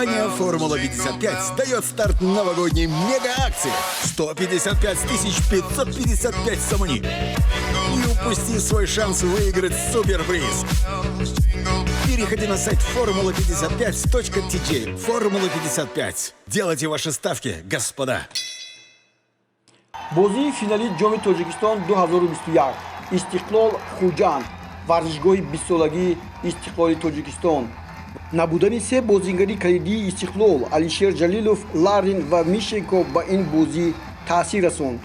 Компания «Формула-55» дает старт новогодней мега-акции. 155 555 сомони. Не упусти свой шанс выиграть суперприз. Переходи на сайт формула55.tj. «Формула-55». Делайте ваши ставки, господа. Бозии финалии Ҷоми Тоҷикистон 2021, «Истиқлол», «Хуҷанд», варзишгоҳи 20-солагии Истиқлоли Тоҷикистон. Набудани се бозингари калидии «Истиқлол» Алишер Ҷалилов, Ларин ва Мишенко ба ин бозӣ таъсир расонд.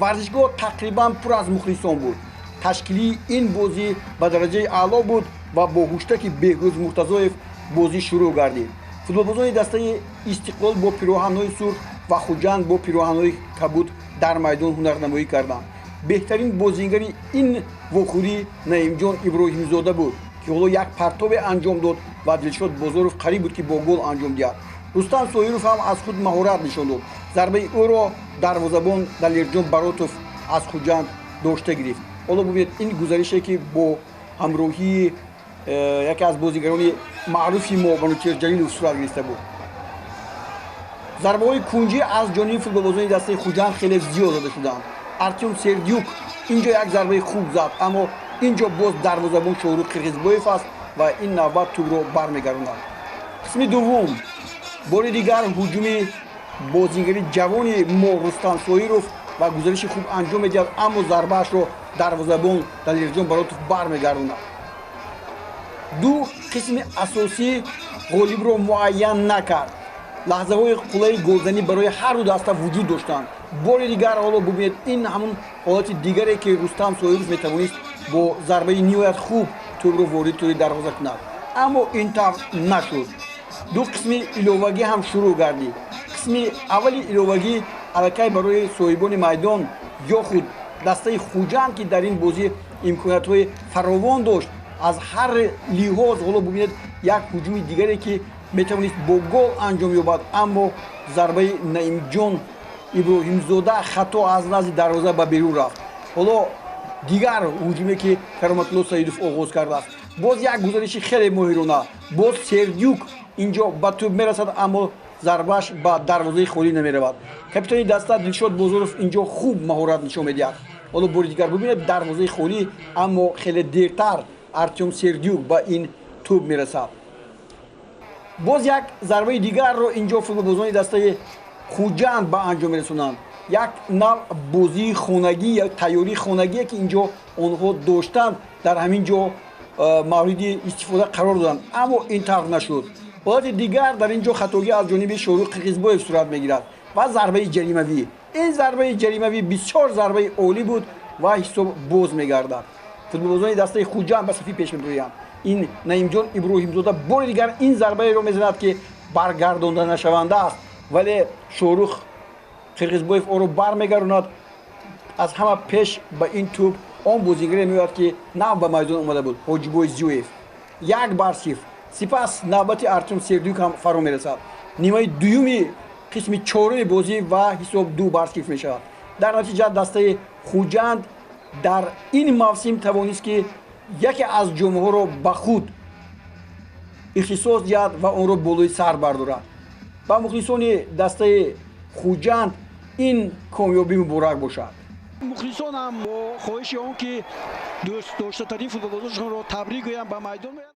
Варзишгоҳ тақрибан пур аз мухлисон буд. Ташкилии ин бозӣ ба дараҷаи аъло буд ва бо ҳуштаки Беҳрӯз Муртазоев бозӣ шурӯъ гардид. Футболбозони дастаи «Истиқлол» бо пироҳанҳои сурх ва «Хуҷанд» бо пироҳанҳои кабуд дар майдон ҳунарнамоӣ карданд. Беҳтарин бозингари ин вохӯрӣ Наимҷон Иброҳимзода буд, ки ҳоло як партобе анҷом дод ва Дилшод Бозоров қариб буд, ки бо гол анҷом диҳад. Рустам Соиров ҳам аз худ маҳорат нишон дод. Зарбаи ӯро дарвозабон Далерҷон Баротов аз «Хуҷанд» дошта гирифт. Ҳоло бубинед ин гузарише, ки бо ҳамроҳии яке аз бозигарони маъруфи мо Манучер Ҷалилов сурат гирифта буд. Зарбаҳои кунҷӣ аз ҷониби футболбозони дастаи «Хуҷанд» хеле зиёд зада шуданд. Артём Сердюк инҷо як зарбаи хуб зад, аммо ин ҷо боз дарвозабон Шоҳрух Қирғизбоев аст ва ин навбат тӯбро бармегардонад. Қисми дуввум бори дигар ҳуҷуми бозингари ҷавони мо Рустам Соиров ва гузариши хуб анҷом медиҳад, аммо зарбаашро дарвозабон Далерҷон Баротов бармегардонад. Ду қисми асосӣ ғолибро муайян накард. Лаҳзаҳои қуллаи голзанӣ барои ҳар ду даста вуҷуд доштанд. Бори дигар ҳоло бубинед ин ҳамун ҳолати дигаре, ки Рустам Соиров метавонист бо зарбаи ниҳоят хуб тӯбро ворид тӯри дарвоза кунад, аммо ин тавр нашуд. Ду қисми иловагӣ ҳам шурӯъ гардид. Қисми аввали иловагӣ аллакай барои соҳибони майдон ё худ дастаи «Хуҷанд», ки дар ин бозӣ имкониятҳои фаровон дошт аз ҳар лиҳоз. Ҳоло бубинед як ҳуҷуми дигаре, ки метавонист бо гол анҷом ёбад, аммо зарбаи Наимҷон Иброҳимзода хато аз назди дарвоза ба берун рафт. Ҳоло дигар ҳуҷуме, ки Кароматулло Саидов оғоз кардааст. Боз як гузариши хеле моҳирона. Боз Сердюк инҷо ба тӯб мерасад, аммо зарбааш ба дарвозаи холӣ намеравад. Капитани даста Дилшод Бозоров инҷо хуб маҳорат нишон медиҳад. Ҳоло бори дигар бубинед, дарвозаи холӣ, аммо хеле дертар Артём Сердюк ба ин тӯб мерасад. Боз як зарбаи дигарро инҷо футболбозони дастаи «Хуҷанд» ба анҷом мерасонанд. Як нав бозии хонагӣ ё тайёрии хонагие, ки инҷо онҳо доштанд, дар ҳамин ҷо мавриди истифода қарор доданд, аммо ин тавр нашуд. Ҳолати дигар дар ин ҷо хатогӣ аз ҷониби Шоҳрух Қирғизбоев сурат мегирад ва зарбаи ҷаримавӣ. Ин зарбаи ҷаримавӣ бисёр зарбаи олӣ буд ва ҳисоб боз мегардад. Футболбозони дастаи «Хуҷанд» ба сафи пеш мебироянд. Ин Наимҷон Иброҳимзода бори дигар ин зарбаеро мезанад, ки баргардонда нашаванда аст, вале Шоҳрух Қирғизбоев онро бармегардонад. Аз ҳама пеш ба ин тӯб он бозигаре меояд, ки нав ба майдон омада буд, Ҳоҷибой Зиёев. 1-0. Сипас навбати Артём Сердюк ҳам фаро мерасад. Нимаи дуюми қисми чоруми бозӣ ва ҳисоб 2-0 мешавад. Дар натиҷа дастаи «Хуҷанд» дар ин мавсим тавонист, ки яке аз ҷомҳоро ба худ ихтисос диҳад ва онро болои сар бардорад. Ба мухлисони дастаи «Хуҷанд» ин комёбӣ муборак бошад. Мухлисонам бо хоҳиши он ки дӯстдоштатарин футболбозошонро табрик гӯянд, ба майдон меоянд.